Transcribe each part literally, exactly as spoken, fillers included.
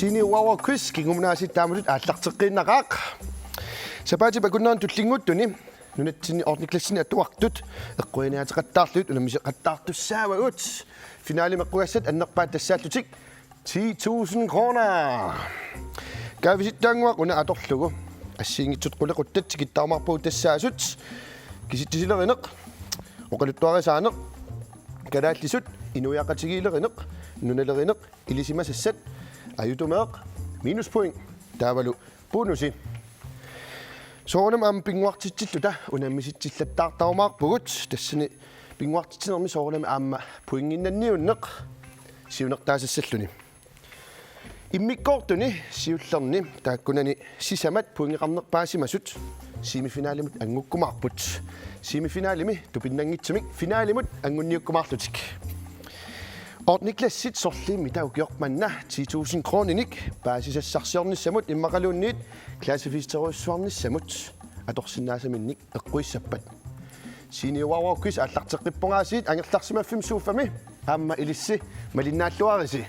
Senior Wow Wow Quiz kingumut aasiit taamatut aallarteqqiinnaqaaq. Sapaatip akunnerani tullinnguuttuni nunatsinni ottende klassini atuartut eqquiniaateqattaarlugit unammisoqattaartussaavagut. Finalimi eqqugassat annerpaat tassaallutik ti tusind kroner. Kaavisittaannguaq una atorlugu assigiinngitsut qulequttat tikittarumaarpagut tassaasut: kisitsisilerineq, oqaluttuarisaaneq, kalaallisut, inuiaqatigiilerineq, nunalerineq, ilisimasassat, ajutumeeq, minuspoint, taavalu bonusi. Soorunami aamma pinnguartitsilluta unammisitsillattaartarumaarpugut, tassani pinnguartitsinermi soorunami aamma pointinnanniunneq siunertaasassalluni. Immikkoortuni siullerni taakkunani sisamat pointeqarneq paasimasut semifinalimut angukkumaarput. Semifinalimi tupinnanngitsumik finalimut angunniukkumaarlutik. Ottende klassit sorliimmita ukioq manna ti tusind kroninik paasisassarsiornissamut immaqaluunniit klassifisteriussuarnissamut atorsinnaasaminnik eqquissappat? Senior Wow Wow Quiz aallarteqqippoq aasiit, angerlarsimaffimmi sofaami aamma ilissi malinnaalluarisi.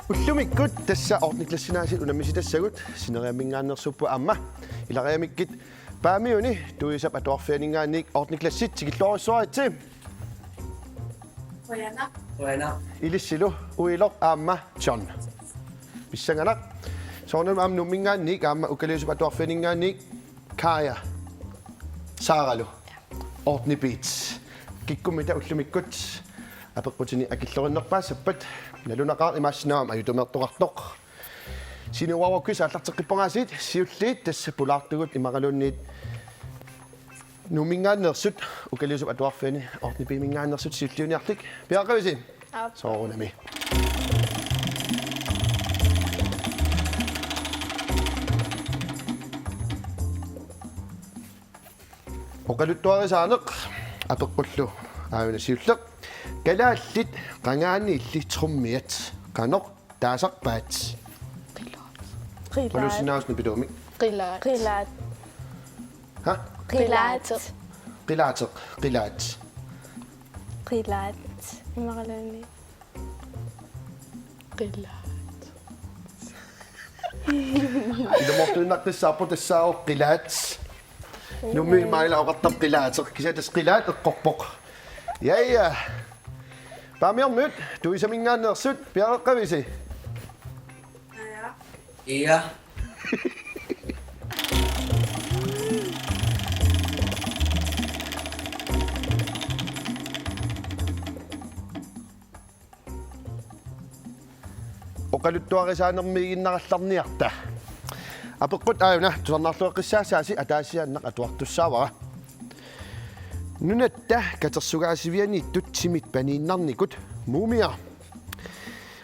Ullumikkut tassa ottende klassini aasiit unammisitassagut sineriamminngaanneersuupput aamma. Ilariamikkit Paamiuni Tuisap atuarfianinngaanniit ottende klassit tikilluarujussuaritsi. Qujanaq. Qujanaq. Ilissilu Uiloq aamma John. Pissanganaq. Soorunami aamma Nuumminngaanniit aamma Ukaliusap atuarfianinngaanniit Kaja. Saaralu. Ottende B. Kikkummita ullumikkut apeqqutini akillorinnerpaassappat? Nalunaqaaq, imaassinnaavoq aamma ajutumeertoqartoq. Senior Wow Wow Quiz aallarteqqippoq aasiit, siulliit tassa pulaartugut immaqaluunniit Nuumminngaanneersut Ukaliusap atuarfiani ottende B-minngaanneersut siulliuniarlik. Piareeqqavisi? Aap. Soorunami. Oqaluttuarisaaneq apeqqullu aajuna siulleq. Kalaallit qangaaniilli trommiat qanoq taasarpaat? Qilaat. Oqaluussinnaavasi Nipiluumik? Qilaat. Qilaat. Ha? Qilaateq. Qilaateq. Qilaat. Qilaat. Immaqaluunniit. Qilaat. Ilumoortuinnaqqissaarpoq tassaavoq qilaat. Nuummi Maila oqartarpoq qilaateq. Kisianni tassa qilaat eqqorpoq. Ja, ja. Paamiormiut Tuisaminngaanneersut, piareeqqavisi? Ja. Oqaluttuarisaanermiiginnarallarniarta. Apeqqut aajuna tusarnaarlueqqissaassaasi, ataasiaannaq atuartussaavara. Nunatta katersugaasivianiittut timit paniinnarnikut Mumia.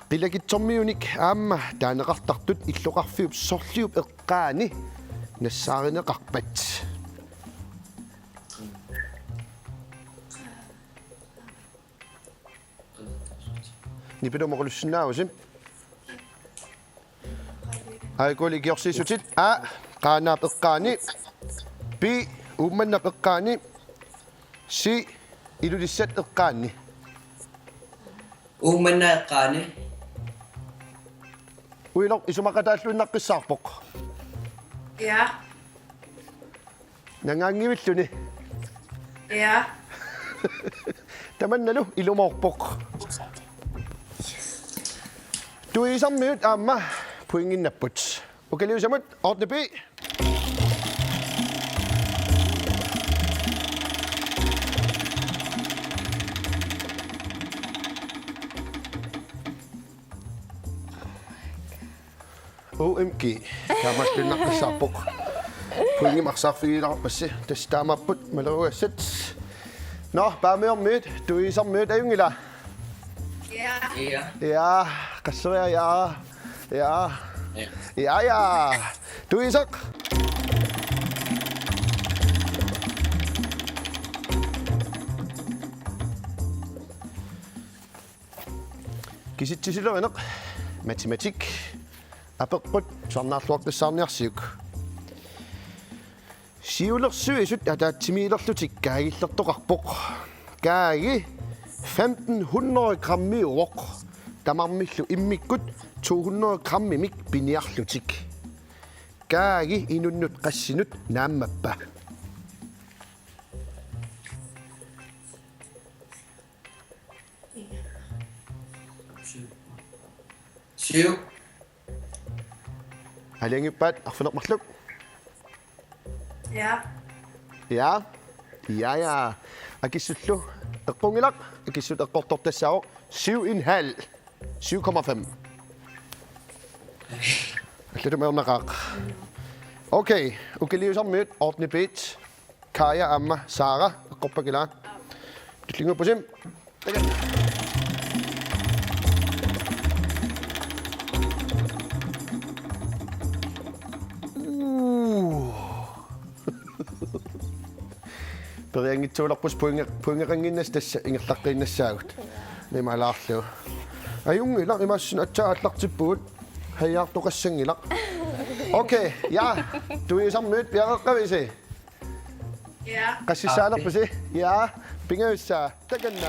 Qilakitsormiunik aamma taaneqartartut illoqarfiup sorliup eqqaani nassaarineqarpat? Nipiluumik oqalussinnaavusi? Aikuuli ikiorsiissutit. A, Qaanaap eqqaani. B, Uummannap eqqaani. C, Ilulissat eqqaani. Uummannap eqqaani. Uiloq isumaqataalluinnaqqissaarpoq. Ja. Nangaanngivilluni. Ja. Tamannalu ilumoorpoq. Tuisarmiut aamma pointinnapput. Ukaliusamut, ottende B. O M G. Taamaattuinnaqqissaarpoq. Pointimik arsaarfigilaarpassi. Tassa taamaapput malerugassat. Nå, Paamiormiut Tuisarmiut, ajunngila? Ja. Ja. Ja, qasseriarpara. Ja. Ja. Ja, ja. Tuisaq. Kisitsisilerineq, matematik, apeqqut tusarnaarluaqqissaarniarsiuk. Siulersuisut ataatsimiilerlutik kaagillertoqarpoq. Kaagi femten hundrede grammiuvoq. Tamarmillu immikkut to hundrede grammimik piniarlutik. Kaagi inunnut qassinut naammappa? Syv. Aalajangiuppaat arfineq-marluk. Ja. Ja. Ja, ja. Akissullu eqqunngilaq, akissut eqqortortassaavoq syv en halv. Syv komma fem. Allatut meeraqaaq. Okay, ukiliusarmiut, Ortney Beach. Kaja aamma Sara, eqqorpakka ilaa? Tullinnguuppusi. Uu. Perianngitsuulerpusi pointi-, pointeqannginnassaq tassa ingerlaqqiinnassaagut. Imaalaarlugu. Ajunngilaq, imaassinnaavoq aatsaat aallartippugut. Hajaartoqassanngilaq. Okay, ja. Tuiusarmiut piareeqqavisi? Ja. Qassissaalerpusi? Ja. Pingajussaa. Takanna.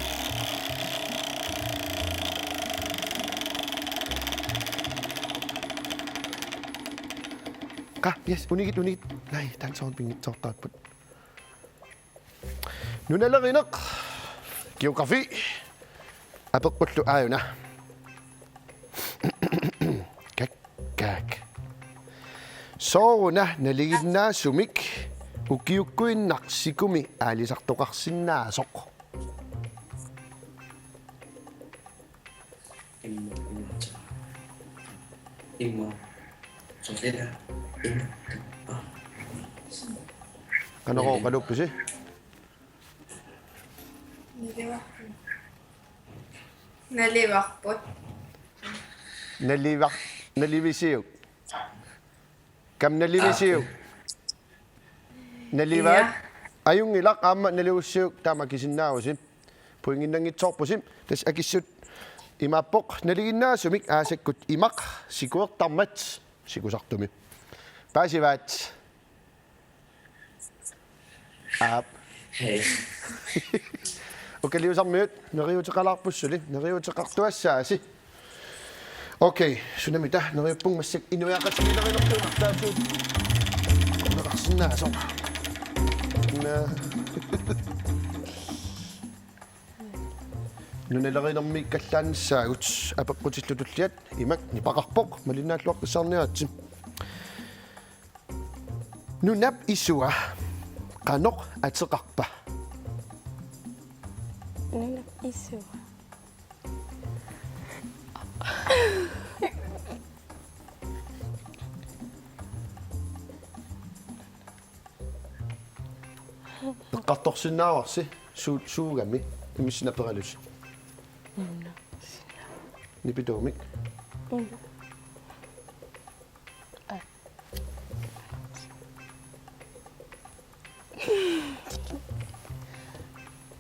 Qa, yes, unigit, unigit. Nej, taanna soorlu pinngitsoortarput. Nunalerineq. Geografi. Apeqqullu aajuna. Kak, kak. Sooruna nalinginnaasumik ukiukkuinnaq sikumi aalisartoqarsinnaasoq? Imma, imma. Imma. Soorlu. Imma. Qanorooq oqaluuppisi? Nalivarput. Nalivar-, nalivisiuk. Kam nalivisiuk? Nalivaat. Ja. Ajunngilaq, aamma nalivussiuk taama akisinnaavusi. Pointinnanngitsoorpusi. Tassa akissut imaappoq: nalinginnaasumik aasakkut imaq sikuertarmat sikusartumi. Paasivaat. Aap. Hej. Ukiliusarmiut, neriuuteqalaarput suli, neriuuteqartuassaasi. Okay, sunamita, neriuppunga massakkut inuiaqatigiilerinertut arlaatigut. Neriuuteqarsinnaasoq. Naa. Nunalerinermiikkallaannissaagut, apeqqutillu tulliat imak nipaqarpoq, malinnaalluaqqissaarniaritsi. Nunap isua qanoq ateqarpa? Nunap isua. Eqqartorsinnaavarsi suu-, suugami imissinaperalusi. Nunap isua. Nipituumik. Mm.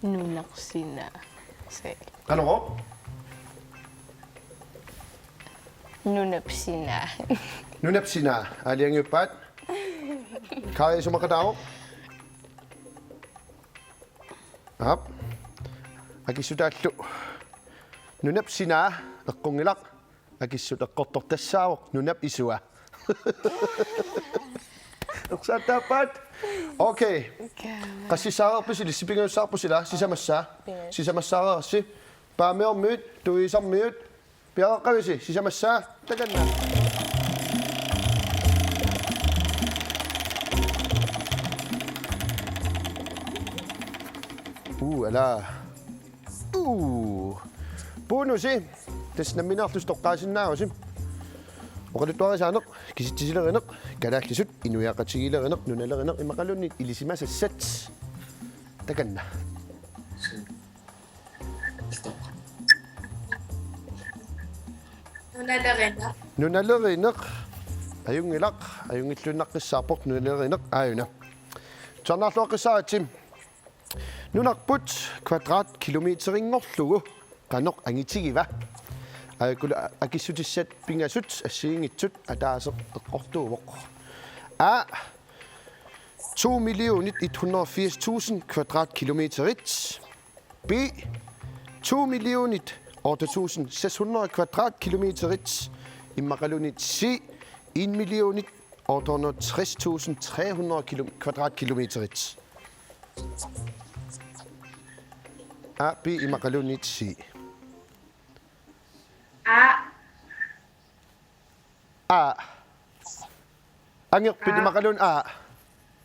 Nunap isua. Se. Qanorooq? Nunap isua. Nunap isua. Aalajangiuppaat. Kaja, isumaqataavoq? Aap. Akissutaallu. Nunap isua eqqunngilaq. Akissut eqqortortassaavoq nunap isua. Ersaattaappaat. Okay. Qassissaareerpisi, ilissi pingajussaarpusi ilaa, sisamassaa? Pingajussaaq. Sisamassaareersi. Paamiormiut, tuiusarmiut. Piareeqqavisi, sisamassaa? Takanna. Uu, alaa. Uu. Bonusi. Tassa nammineerlusi toqqaasinnaavusi. Oqaluttuarisaaneq, kisitsisilerineq, kalaallisut, inuiaqatigiilerineq, nunalerineq, immaqaluunniit ilisimasassat. Takanna. Nunalerineq. Nunalerineq. Ajunngilaq, ajunngilluinnaqqissaarpoq, nunalerineq aajuna. Tusarnaarluaqqissaaritsi. Nunarput kvadratkilometerinngorlugu qanoq angitigiva? Aajuku akissutissat pingasut assigiinngitsut ataaseq eqqortuuvoq. A, to millioner et hundrede og firs tusind kvadratkilometerit. B, to millionit otte tusind seks hundrede kvadratkilometerit. Immaqaluunniit C, en millionit otte hundrede tres tusind tre hundrede kilo-, kvadratkilometerit. A, B immaqaluunniit C. A. A. Angerpit immaqaluunniit A.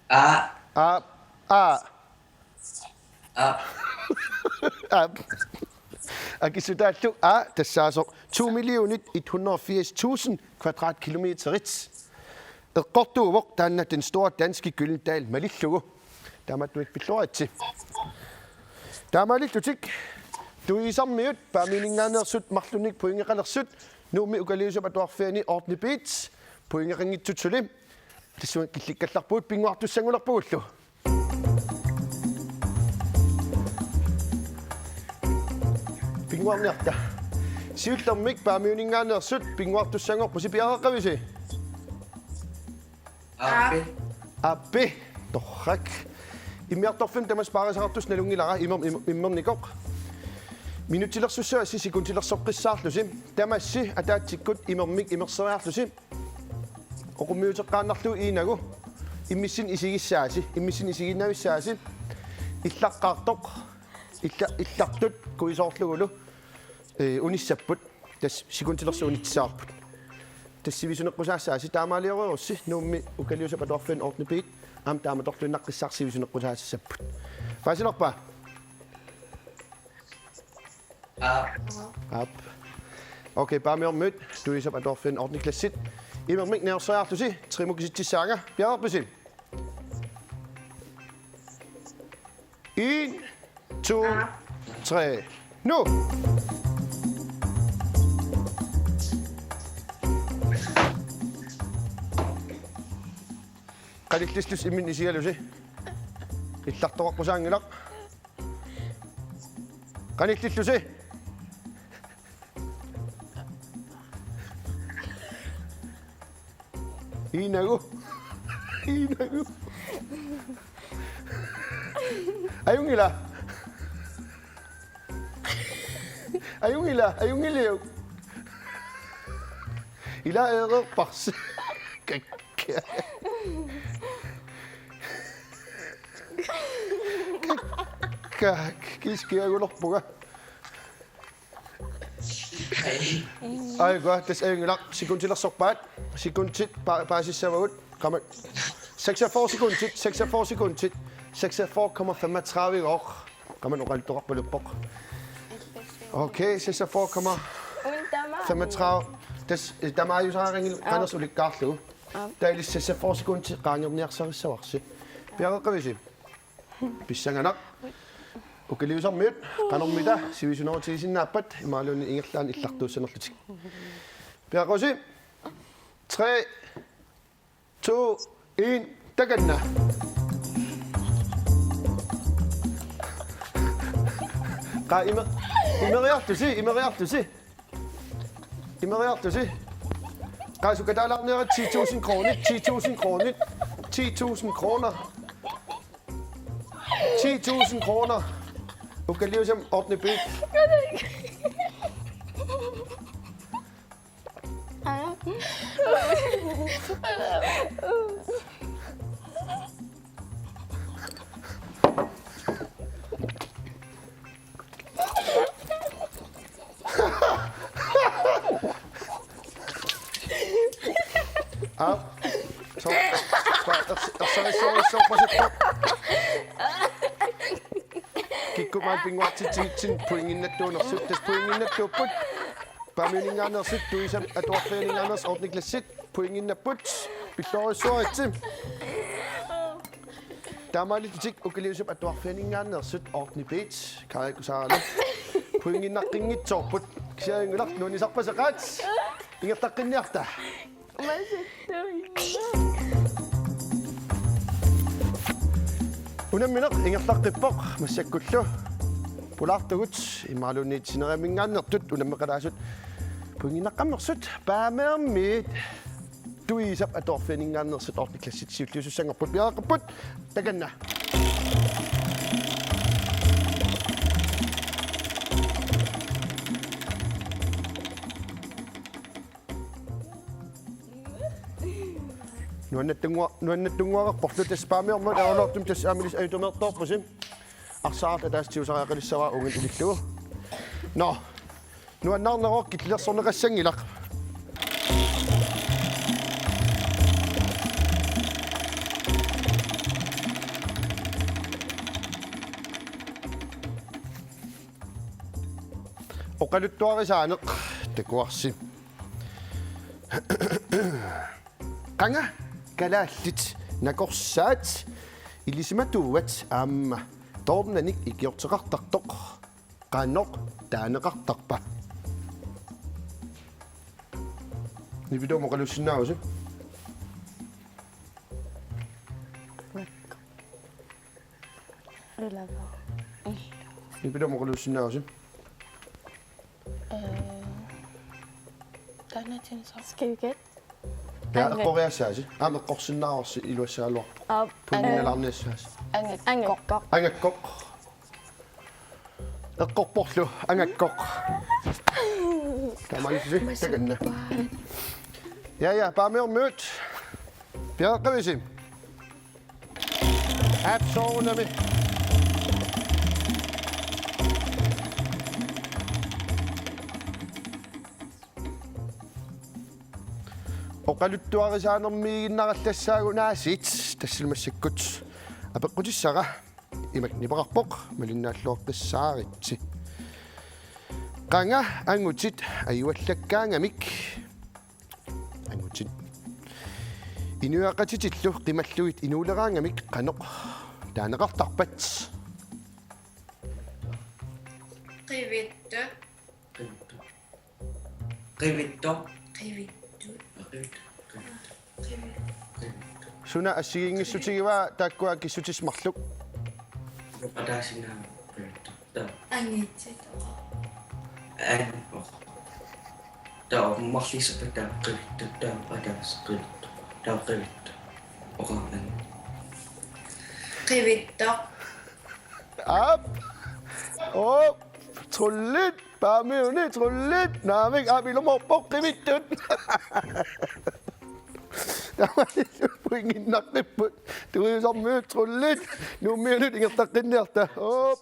A. A. A. A. A. Akissutaallu A tassaasoq to millionit et hundrede firs tusind kvadratkilometerit. Eqqortuuvoq taanna Den Store Danske Gyldendal malillugu. Taamaattumik pilluaritsi. Taamaalillutik Tuisarmiut Paamiuninngaanneersut marlunnik pointeqalersut Nuummi Ukaliusap Atuarfiani ottende B-t pointeqanngitsut suli. Tassunga killikkallarpugut, pinnguartussanngulerpugullu. Pinnguarniarta. Siullermik Paamiuninngaanneersut pinnguartussanngorpusi, piareeqqavisi? A B. A B. Torrak. Immiartorfimmi tamassi paarisaqartussaq nalunngilara, imer-, im-, immernikoq. Minutsilersussavassi sekuntilersoqqissaarlusi. Tamassi ataatsikkut imermik imerseriarlusi. Oqummiuteqqaannarlugu iinagu. Immissinnut isigissaasi, immissinnut isiginnavissaasi. Illaqqaartoq. Illa-, illartut kuisoorlugulu. Ee, unissapput. Tassa sekuntilersoq unitsisarput. Tassa sivisuneqqusaassaasi, taamaaliorussi Nuummi Ukaliusap Atuarfiani ottende B-t aamma taamatorluinnaqqissaaq sivisuneqqusaassapput. Paasilerpa? A. Aap. Okay, Paamiormiut Tuisap Atuarfiani ottende klassit imermik niorseriarlusi, trimut kisitsissaanga, piareerpisi? En, to, tre, nu! Qanillissusi imminut isigalusi. Illartoqaqqusaanngilaq. Qanillissusi. Iinagu. Iinagu. Ajunngila. Ajunngila, ajunngiliuk. Ila ereerparsi. Kakkaak. Kakkaak, kiiskiagulerpunga. Aigua, tassa ajunngilaq, sekuntilersorpaat. Sekuntit pa-, paasissavagut. Qama-, seksogfyrre sekuntit, seksogfyrre sekuntit. Seksogfyrre komma femogtredive-gooq. Qamani oqaluttoqarpaluppoq. Okay, seksogfyrre komma femogtredive. Tassa, eh, tamaajusaarinngil qanersulikkaarlugu. Taava ilissi seksogfyrre sekuntit qaangerniarsarissavarsi. Piareeqqavisi? Pissanganaq. Ukaliusarmiut qanormita sivisunerutigisinnaappat imaluunniit ingerlaannaq illartuussanerlutik. Piareeqqavisi? Tre, to, en, takanna. Qaa, ime-, imeriartusi, imeriartusi. Imeriartusi. Qaa, sukataalaarniarit ti tusind kronit, ti tusind kronit, ti tusind kroner. Ti tusind kroner. Ukaliusap ottende B. Aap. So, pa-, ers-, ersarissorujussuaq pasippoq. Kikkut maani pinnguartitsigitsinni pointinnattuunersut, tassa pointinnattuupput. Paamiuninngaanneersut Tuisap Atuarfianinngaanneersut ottende klassit pointinnaapput. Pilluarujussuaritsi. Taamaalillutik Ukaliusap Atuarfianinngaanneersut ottende B-t, Kaaja Kusaaralu, pointinnaqqinnngitsoorput. Kisianni ajunngilaq, nuannisarpasaqaat. Ingerlaqqinniarta. Unammineq ingerlaqqippoq massakkullu. Pulaartugut imaluunniit sineriamminngaanneersut unammeqalaasut pointinnaqqammersut. Paamiormiut Tuisap Atuarfianinngaanneersut ottende klassit siulliusussanngorput, piareeqqapput. Takanna. Nuannattungua-, nuannattungua-, nuannattungua-, nuannattungua-, nuannattungua-, nuannattungua-, nuannattungua-, nuannattungua-, Nå. Nuannaarneroq killilersorneqassanngilaq. Oqaluttuarisaaneq takuarsi. Qanga kalaallit nakorsaat ilisimatuuat aamma toornanik ikiorteqartartoq qanoq taaneqartarpa? Nipitormi oqalussinnaavusi? Ylava. Nipitormi oqalussinnaavusi? Øh, Taanatinso. Skal vi gætte? Ja, Ange. Eqqoriassaasi. Aamma eqqorsinnaavarsi iluassagaluarpoq. Op. Puinginnalarniassaasi. Ange. Angakkoq. Angakkoq. Eqqorporlu angakkoq. Tamanisi takanna. Ja, ja, Paamiormiut. Piareeqqavisi? Aap, soorunami. Oqaluttuarisaanermiiginnarallassaagut aasiit, tassalu massakkut apeqqutissara imak nipeqarpoq, malinnaalluaqqissaaritsi. Qanga angutit ajuallakkaangamik? Angutit. Inuiaqatitillu qimallugit inuuleraangamik qanoq taaneqartarpat? Qivittoq. Qivittoq. Qivittoq. Qivittoq. Qivittoq. Suna assigiinngissutigivaa taakkua kissutsit marluk? Nuqataasinnaammat qivittoq. Taava. Angitsit. Ang-, taava marlussappat taava qivittoq, taava ataaseq qivittoq, taava qivittoq. Oqarnani. Qivittoq. Aap. Op. Trullit. Paamiuni trullit. Naamik, aap, ilumoorpoq, qivittut. Tamanillu pointinnaqqipput. Tuiusarmiut trullit. Nuummiunut ingerlaqqinniarta. Op.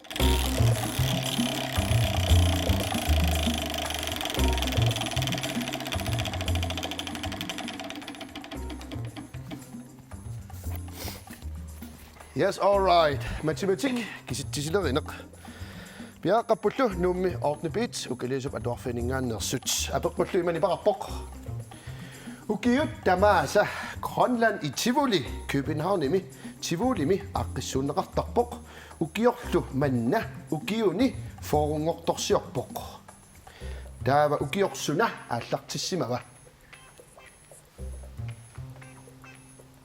Yes, all right. Matematik, kisitsisilerineq. Piareeqqappullu Nuummi ottende B, Ukaliasup Atuarfianinngaanneersut. Apeqqullu ima nipeqarpoq. Ukiut tamaasa Grønland i Tivoli, Københavnimi, Tivolimi aaqqissuunneqartarpoq. Ukiorlu manna ukiuni fyrrenngortorsiorpoq. Taava ukioq suna aallartissimava?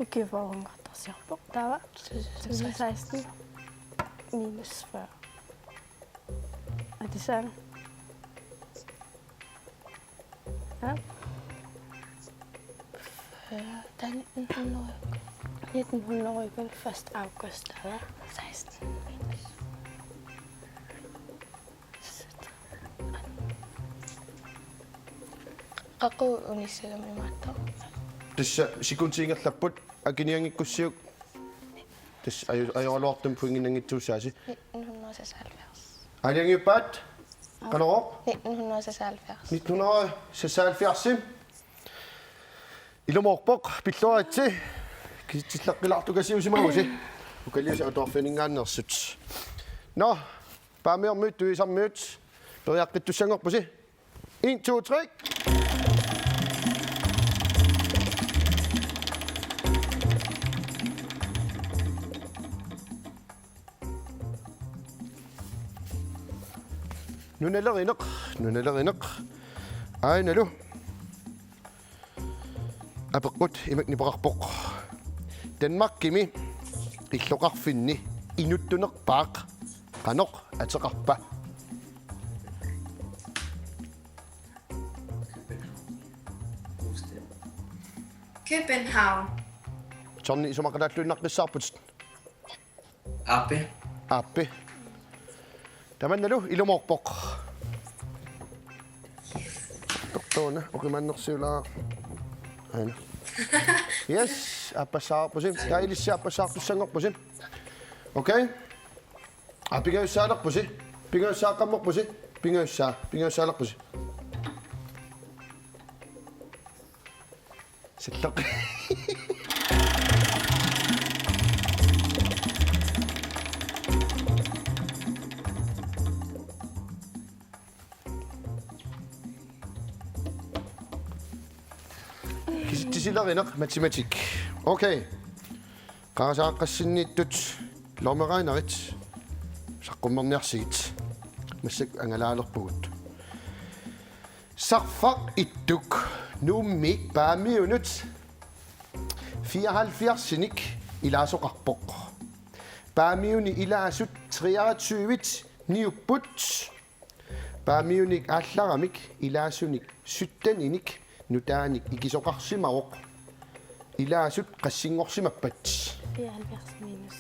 Ukiut fyrrenngortorsiorpoq. Taava seksten minus fyrre. Er det sådan? Ja. Fyrre. Der er nitten hundrede. Nitten hundrede uger den første august, der var seksten minus. Qaqugu unissagami imaattoq? Tassa sekundi ingerlapput, akinianngikkussiuk. Tassa aju-, ajoraluartumik pointinnanngitsuussaasi. Nitten hundrede og seksoghalvfjerds. Aalajangiuppaat? Qanorooq? Nitten hundrede og seksoghalvfjerds. Nitten hundrede og seksoghalvfjerds. Ilumoorpoq, pilluaritsi. Kisitsillaqqilaartukasiusimagusi. Ukaliusa Atuarfianinngaanneersut. Nå, Paamiormiut, Tuiusarmiut. Periaqqittussanngorpusi. En, to, tre. Nunalerineq, nunalerineq. Aanalu. Apeqqut imak nipeqarpoq. Danmarkimi illoqarfinni inuttunerpaaq qanoq ateqarpa? København. Tonni isumaqataalluinnaqqissaarput. Aappi. Aappi. Tamannalu ilumoorpoq. Tortuuna oqimaannersiulaa. Aana. Yes, aappassaarpusi. Taava ilissi aappassaartussanngorpusi. Okay. Aa, pingajussaalerpusi. Pingajussaaqammorpusi. Pingajussaa. Pingajussaalerpusi. Salloq. Kisitsisilerineq matematik. Okay. Qarasaarsinniittut lommeregnerit saqqummerniarsigit. Massakkut angalaalerpugut. Sarfaq Ittuk Nuummi Paamiunut fireoghalvfjerdsinik ilaasoqarpoq. Paamiuni ilaasut treogtyvit niupput. Paamiunik aallaramik ilaasunik sytteninik nutaanik ikisoqarsimavoq. Ilaasut qassinngorsimappat? Fireoghalvfjerds minus.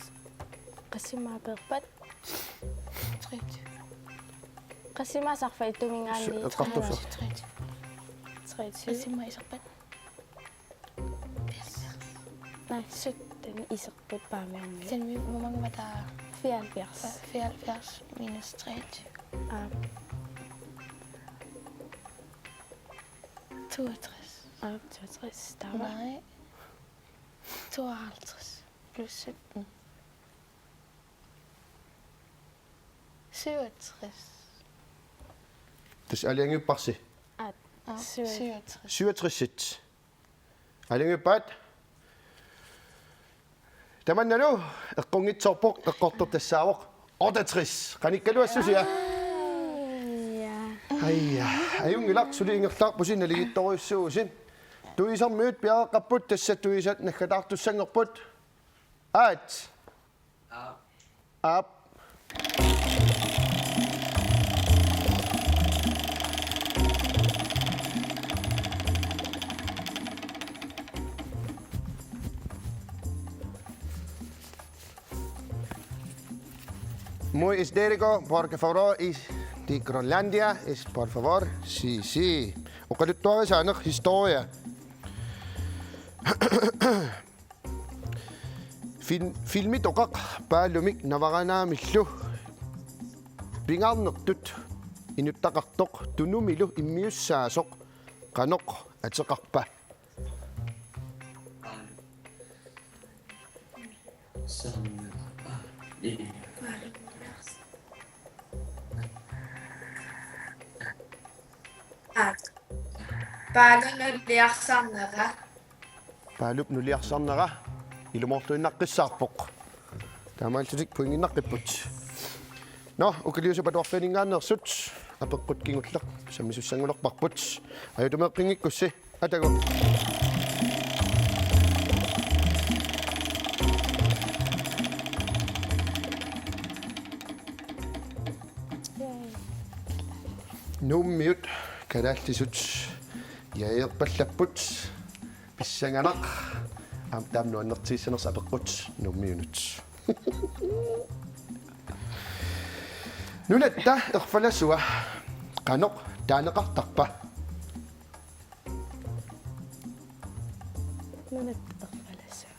Qassimaapeerpat? Treogtyve. Qassimaa Sarfaq Ittuminngaanniit? Eqqartussaq. Treogtyve. Treogtyve. Qassimaaserpat? Nej, sytten iserput Paamiormiut. Sen vi, hvor mange var der? Fireoghalvfjerds. Fireoghalvfjerds minus treogtyve. Aap. Toogtres. Aap, toogtres. Taava? Nej. Tooghalvtreds plus sytten. Syvogtres. Tassa aalajangiupparsi? Aap. Aap, syvogtres. Syvogtres. Syvogtres. Aalajangiuppat? Tamannalu eqqunngitsoorpoq, eqqortoq tassaavoq otteogtres. Qanikkaluassusia? Aa, ja. Aja, ajunngilaq, suli ingerlaarpusi, naligiittorujussuuvusi. Tuisarmiut piareeqqapput, tassa tuisat naggataartussanngorput. Aat. Aap. Muy histérico, por favor, y de Groenlandia, es por favor, sí, sí. Oqaluttuarisaaneq historia. Film-, filmitoqaq Paalumik Navaranaamillu pingaarnertut inuttaqartoq Tunumilu immiussaasoq qanoq ateqarpa? Aap. Paalup nuliarsarnera. Paalup nuliarsarnera ilumoorluinnaqqissaarpoq. Taamaalillutik pointinnaqqipput. Nå, ukiliusut atuarfianinngaanneersut apeqqut kingulleq sammisussanngulerparput. Ajutumeeqqinngikkussi. Atagu. Nuummiut kalaallisut jajeerpallapput. Pissanganaq. Aamma taama nuannertigissanersoq apeqqut Nuummiunut. Nunatta erfalasua qanoq taaneqartarpa? Nunatta erfalasua.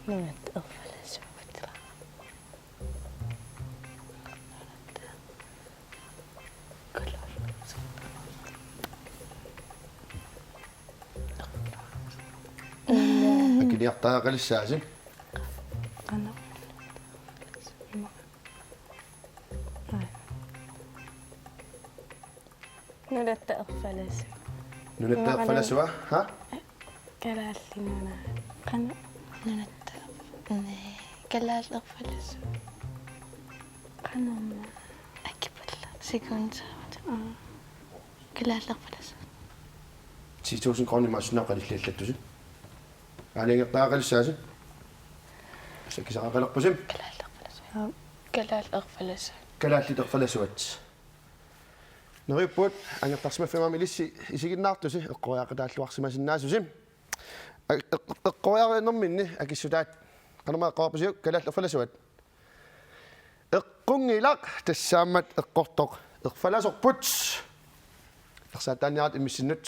Nunatta erfalasua. Akiliartariaqalissaasi. Qanoq. Nunatta erfalasua. Nunatta erfalasua, ha? Kalaallit Nunaat. Qanoq? Nunatta. Kalaallit erfalasua. Qanormaa? Akipalla. Sikuunsaavut. Aa. Kalaallit erfalasua. Ti tusind kroner imaassinnaavoq qanilliallattusi. Aalajangertariaqalissaasi. Sakisaqaqalerpusi. Kalaallit erfalasua. Aa. Kalaallit erfalasua. Kalaallit erfalasuat. Neriuppugut, angerlarsimaffimmut ilissi isiginnaartusi eqqoriaqataalluarsimasinnaasusi. A-, eq-, eqqoriarinerminni akissutaat. Qanormaa eqqoriarpisiuk? Kalaallit erfalasuat. Eqqunngilaq, tassaammat eqqortoq erfalasorput. Eqqarsaataanniarta immissinnut.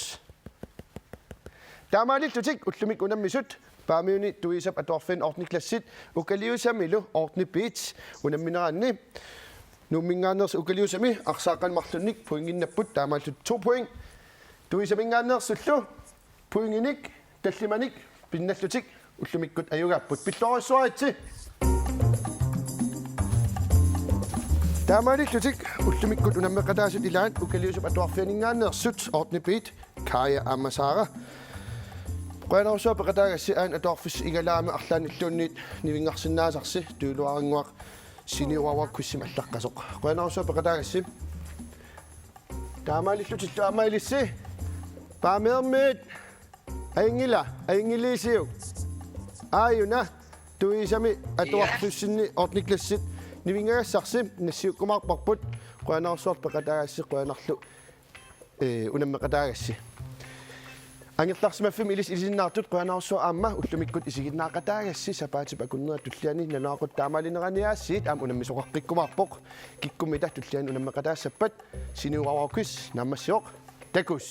Taamaalillutik ullumikkut unammisut Paamiuni Tuisap atuarfiani ottende klassit Ukaliusamilu ottende B-t unammineranni Nuumminngaanneersoq Ukaliusami arsaaqqanik marlunnik pointinnapput, taamaalillutik to point. Tuisaminngaanneersullu pointinik tallimanik pinnallutik ullumikkut ajugaapput. Pillorsuaritsi. Taamaalillutik ullumikkut unammeqataasut ilaat Ukaliusap atuarfianinngaanneersut ottende B-t Kaja aamma Sara. Qujanarsuaq peqataagassi, aana atuarfissap igalaami arlaannilluunniit nivinngarsinnaasarsi, tujuuluarannguaq Senior Wow Quizimi allaqqasoq. Qujanarsuaq peqataagassi. Taamaalillutillu aamma ilissi Paamiormiut. Ajunngila, ajunngiliisiuk? Aajuna, Tuisami atuarfissinni ottende klassit nivinngagassarsi nassiukkumaarparput. Qujanarsuaq peqataagassi, qujanarlu ee, unammeqataagassi. Angerlarsimaffimmi ilissi ilisinnaartut, qujanarsuaq aamma ullumikkut isiginnaaqataagassi. Sapaatip akunnera tulliani nalunaaqutaq taamaalinerani aasiit aamma unammisoqaqqikkumaarpoq. Kikkummita tulliani unammeqataassappat Senior Wow Quiz naammassivoq. Takuss.